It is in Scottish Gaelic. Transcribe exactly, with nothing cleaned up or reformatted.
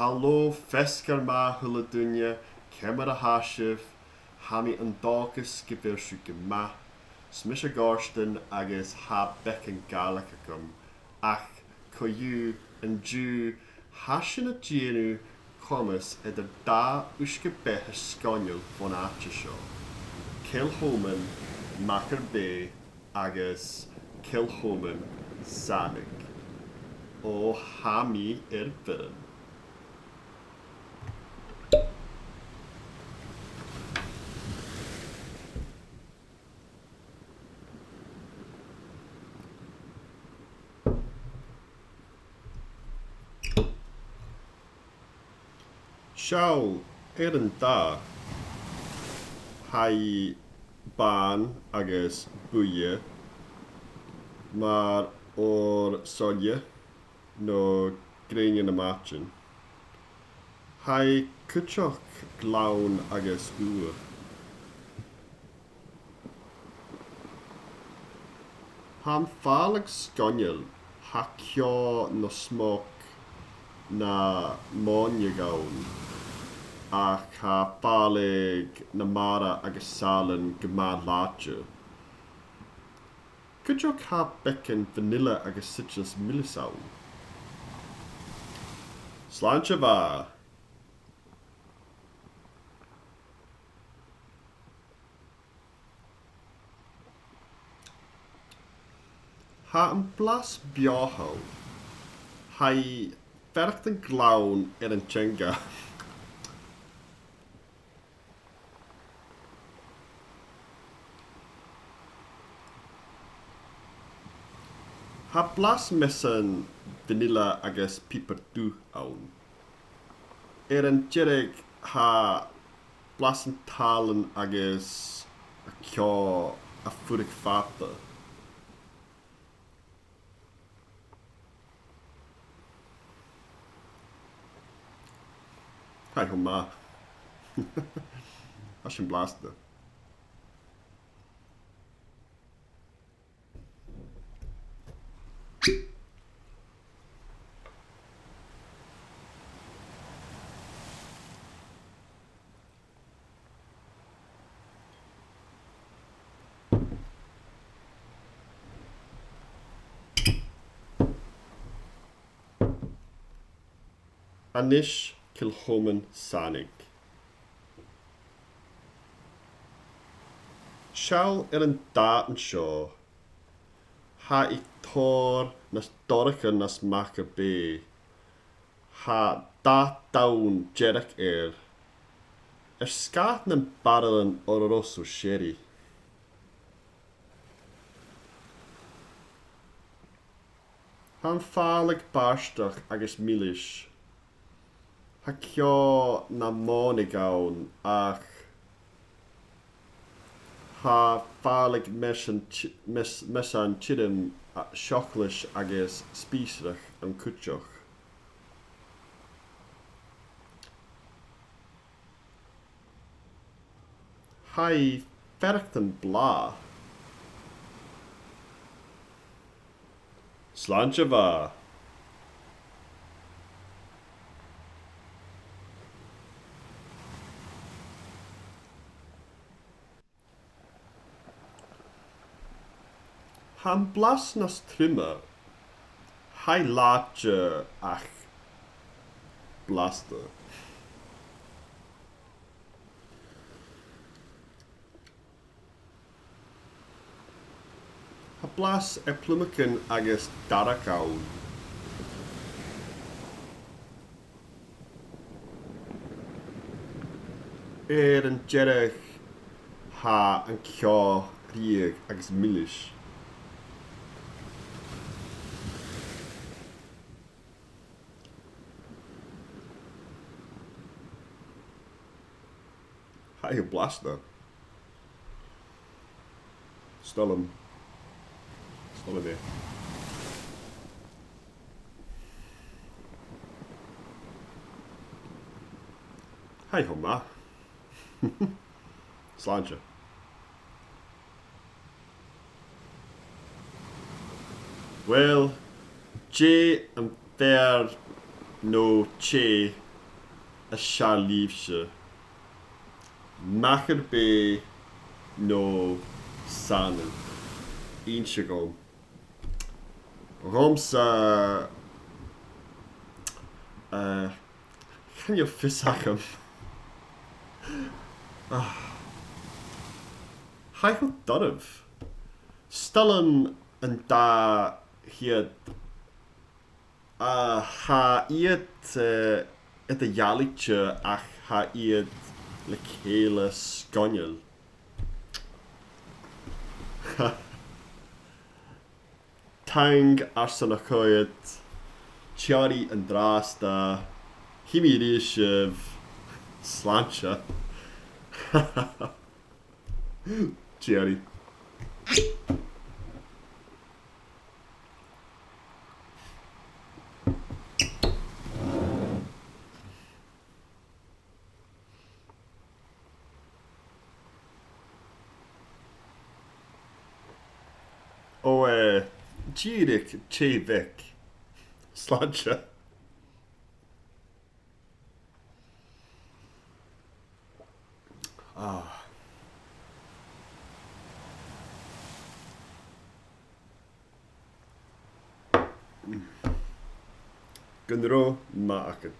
Halò, feasgar math a h-uile duine, ciamar a tha sibh? Tha mi an dòchas gu bheil sibh gu math. 'S mise Gòrdan agus tha beagan Gàidhlig agam. Ach co-dhiù, an-diugh, tha sinn a' dèanamh coimeas eadar dà uisge-beatha sgoinneil bhon àite seo. Kilchoman, Machir Bay, agus Kilchoman, Sanaig. Ò, tha mi air bhioran. Seall, air an dath, tha i bàn agus buidhe, mar òr soilleir no grèine na maidne. Tha i cuideachd glan agus ùr. Tha am fàileadh sgoinneil, tha ceò nas motha na mòine ann, ach tha fàileadh na mara agus salann gu math làidir. Cuideachd tha beagan vanilla agus citrus milis ann. Slàinte mhath! Tha am blas beòthail. Tha i a' faireachdainn glan air an teanga. Tha blas measan vanilla agus piobar dubh ann. Air an deireadh, tha blas an t-salainn agus a' cheò a' fuireach fada. Tha i cho math. Tha sin blasta. A-nis, Kilchoman Sanaig. Seall air an dath an seo. Tha i tòrr nas dorcha na Machir Bay. Tha dath donn dearg air, air sgàth nam baraillean Oloroso sherry. Tha am fàileadh bàrdachd agus milis. Tha ceò na mòine ann, ach tha fàileadh measan ti-, meas-, measan tioram, a, seoclaid agus spìosraidh ann cuideachd. Tha i a' faireachdainn blàth. Slàinte mhath. Tha am blas nas truime. Tha i làidir ach blasta. Tha blas air plumaichean agus darach ann. Air an deireadh, tha an ceò brèagha agus milis. Tha i blasta. Stoidhle. Stoidhle mi. Tha i cho math. Slàinte. Uill, dè am fear no tè as fheàrr leibhse? Machair Bay no Sanaig? Innsibh dhomh. Dhòmhsa, eh, chan eil fios agam. Ah. Tha e cho doirbh. 'S toil leam an dà cheud, a, tha iad, eh, eadar-dhealaichte ach tha iad le chèile sgoinneil. Taing airson a' choimhead. Tìoraidh an-dràsta. Chì mi a-rithist sibh. Slàinte. Tìoraidh. Ò, eh, dìreach tì bheag. Slàinte. Ah. Gun robh math agad.